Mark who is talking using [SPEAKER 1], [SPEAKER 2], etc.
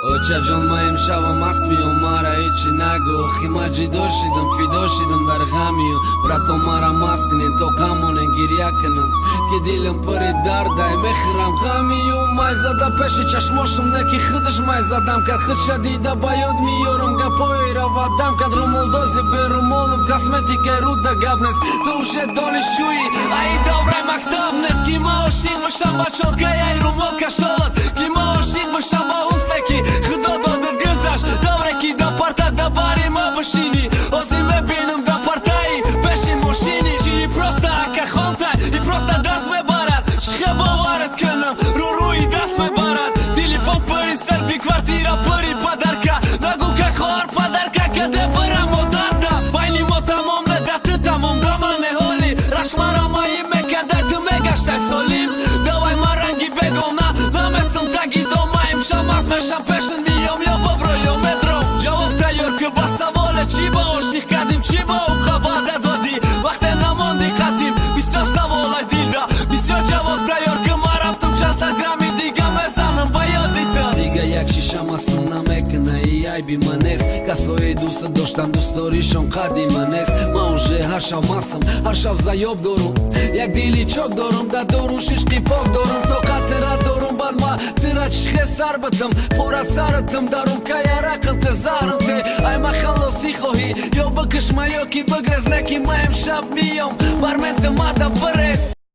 [SPEAKER 1] Очаҷон, ма имшава маст миём, мара ҳечи нагӯ. Охи ма ҷидо шидам, фидо шидам дар ғамию. Брато, мара маст кунен, то ғамонен гирья кунам, ки дилам пури дардай, мехӯрам ғамию. Май зада пеши чашмошум, не ки худаш май задам кард. Худша дида ба ёд меёрам, гапҳои равадам кард. Румолдози берумолам, косметикаи руда гап нест. Ту уже донишҷӯӣ, аи давраи мактаб нест. Ки ма ошиқ бошам ба чолкаи ай румол кашолат, ки ма ошиқ бошам ба ҳусне, ки худо додад гузашт давре, ки да парта да бари ма бишинӣ. Ҳозир мебинам да партаи пеши мошини. Чи просто ака хонтай и просто дарс мебарад. Чихе боварат кунам, рӯрӯи даст мебарад. Телефон пури селфи, квартира пури подарка. Нагӯ, ка хоҳар подарка каде бара модарта. Байни мо тамом неда, ту тамом да мане ҳоли. Рашмара маи мекардай, ту мегаштай солим. Давай, ма ранги бегона наместам таги дома. Имшаб маст мешам, пешин миём, ё бобро, ё метром. Ҷавоб тайёр ки ба саволе: чӣ ба ошиқ кардим, чӣ ба умқа ваъда додӣ, вақте намонди қатим? Бисёр саволай дилда, бисёр ҷавоб тайёр ки. Ма рафтам, чанд сад грамми дига мезанам ба ёди ту. Дига як шиша мастум намекуна, и айби ман нест. Касое дӯст доштан, дӯстдоришон қадди ман нест. Ман уже ҳар шаб мастам, ҳар шаб заёб дорум. Як дили чок дорум, дар дуру шишқи пок дорум. Тоқатира дорум, бад ма тира чихе сар битам, порат саратам. Дарумкай арақам, ты зарам те. Ай ма халосӣ хоҳӣ, ё бикушма, ё ки бигрез. Не ки ма имшаб миём, барментамада бирез.